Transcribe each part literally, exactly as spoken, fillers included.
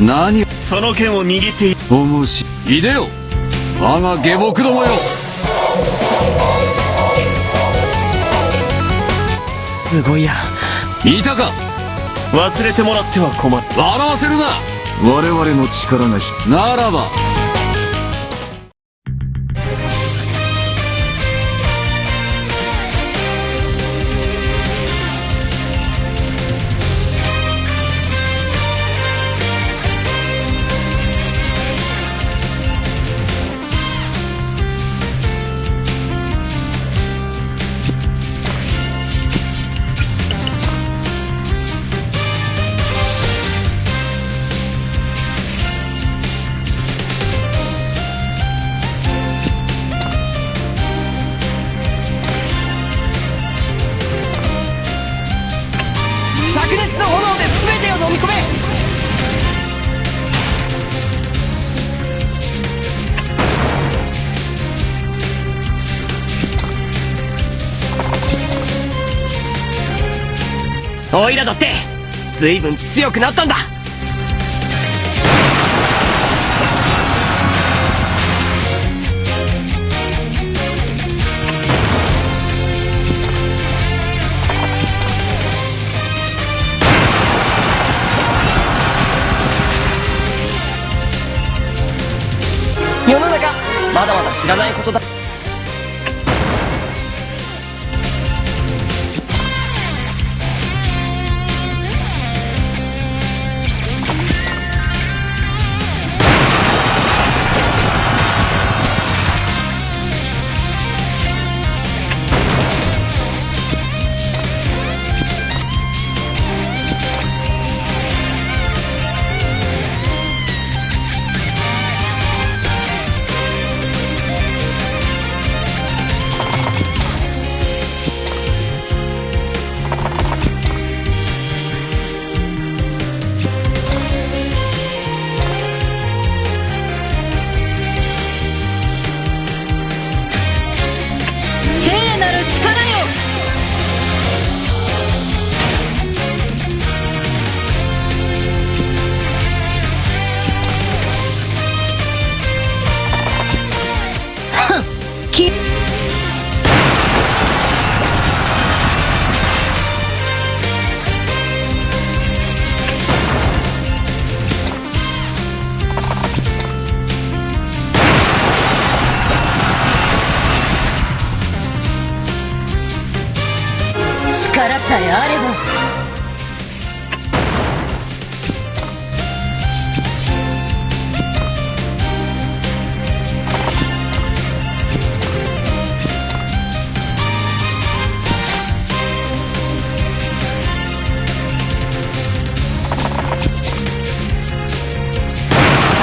何、その剣を握ってい、おもし、いでよ、我が下僕どもよ。すごいや。見たか？忘れてもらっては困る。笑わせるな。我々の力がひ、ならば。 灼熱の炎で全てを飲み込め。おいらだって随分強くなったんだ。 世の中、まだまだ知らないことだ。 聖なる力よ。 力さえあれば。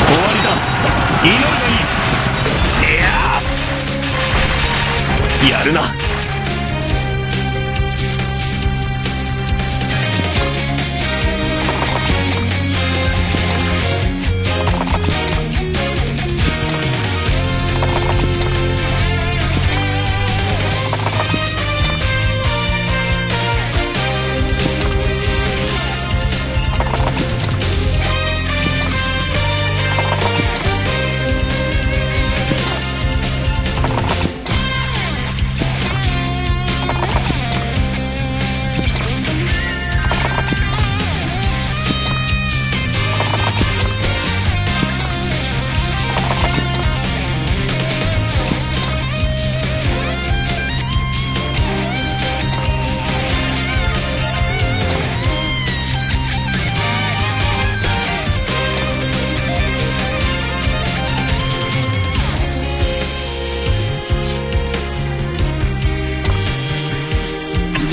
終わりだ。祈りがいい。いや、やるな。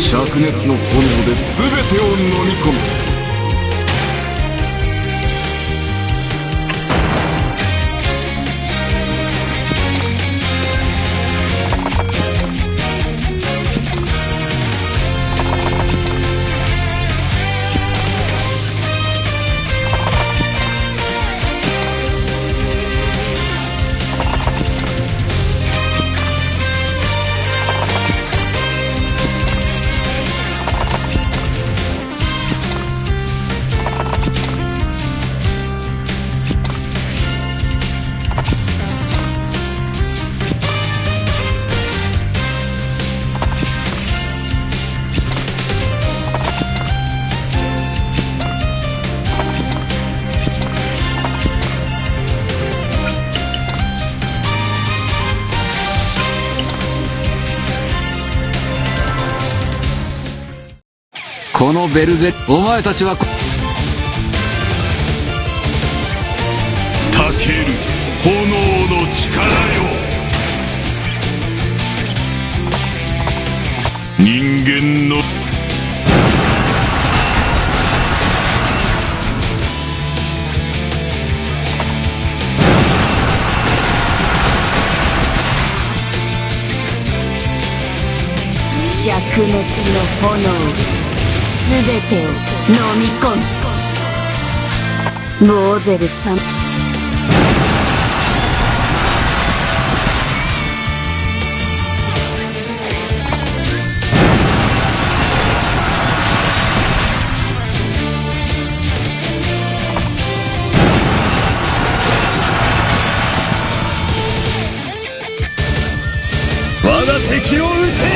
灼熱の炎で全てを飲み込む。 終このベルゼ、お前たちはこ、たける炎の力よ。人間の灼熱の炎、すべてを飲み込む。モーゼル様。我が敵を討て！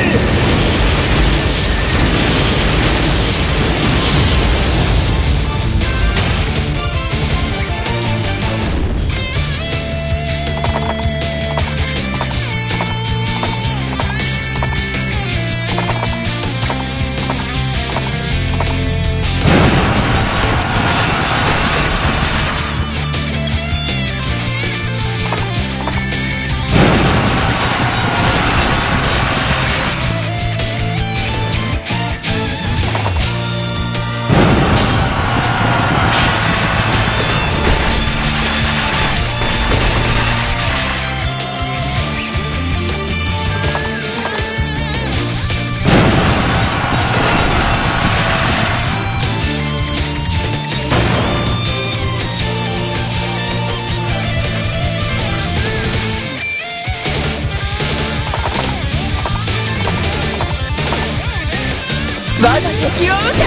我が敵を討て！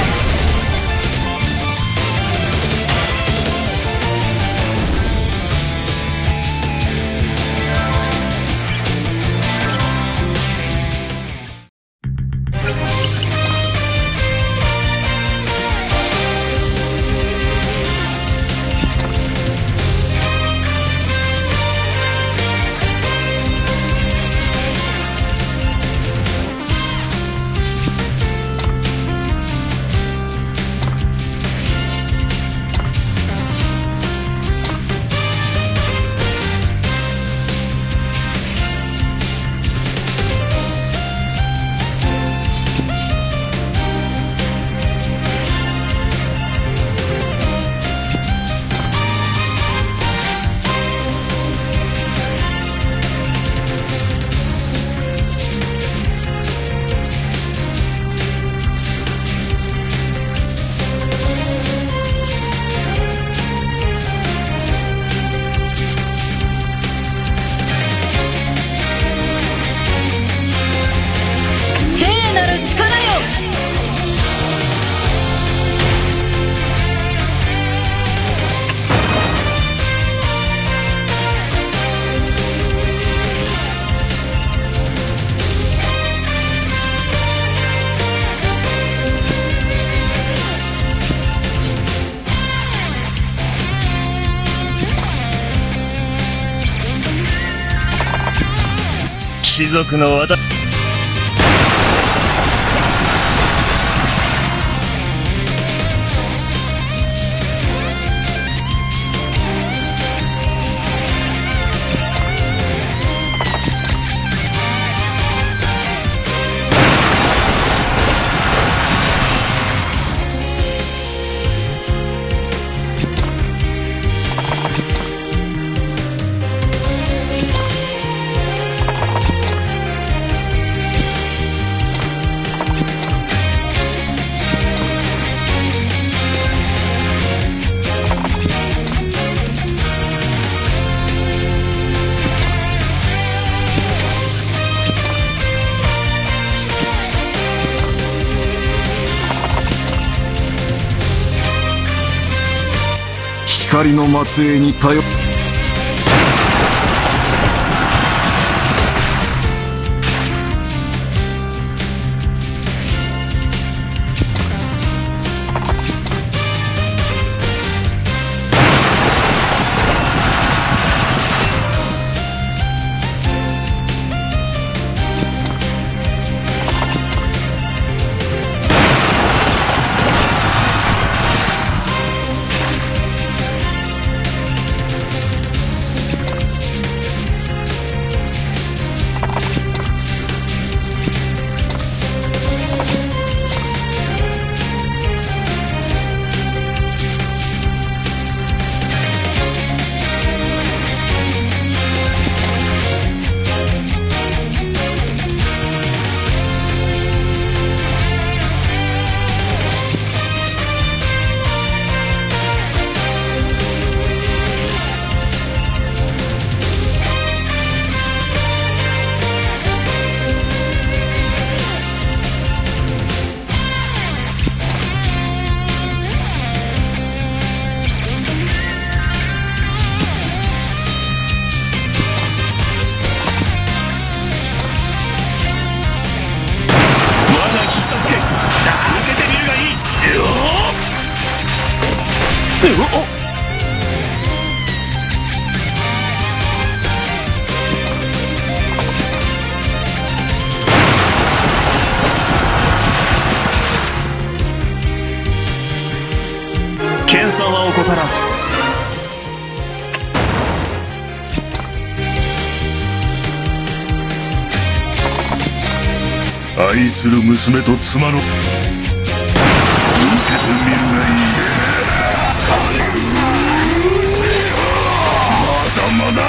聖なる力よ！貴族のわた 光の末裔に頼。 我うお。謙遜は怠らん。愛する娘と妻の、受けてみるがいい。まだまだ。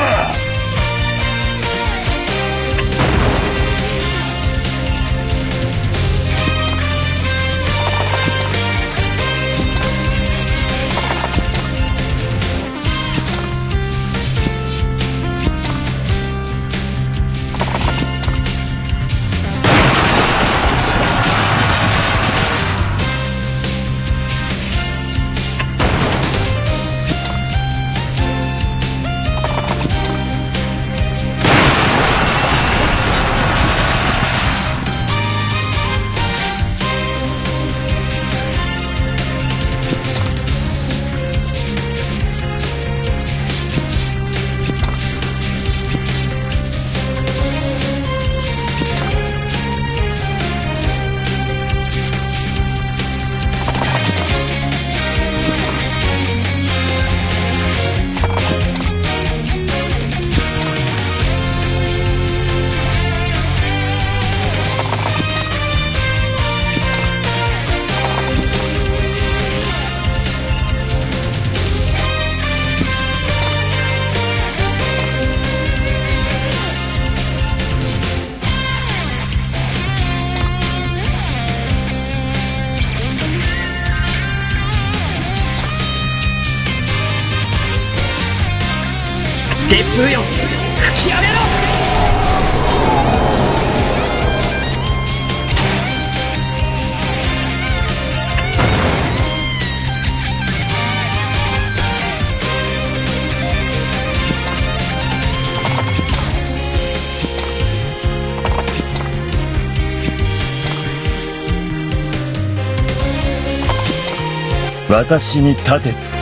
私に盾つく。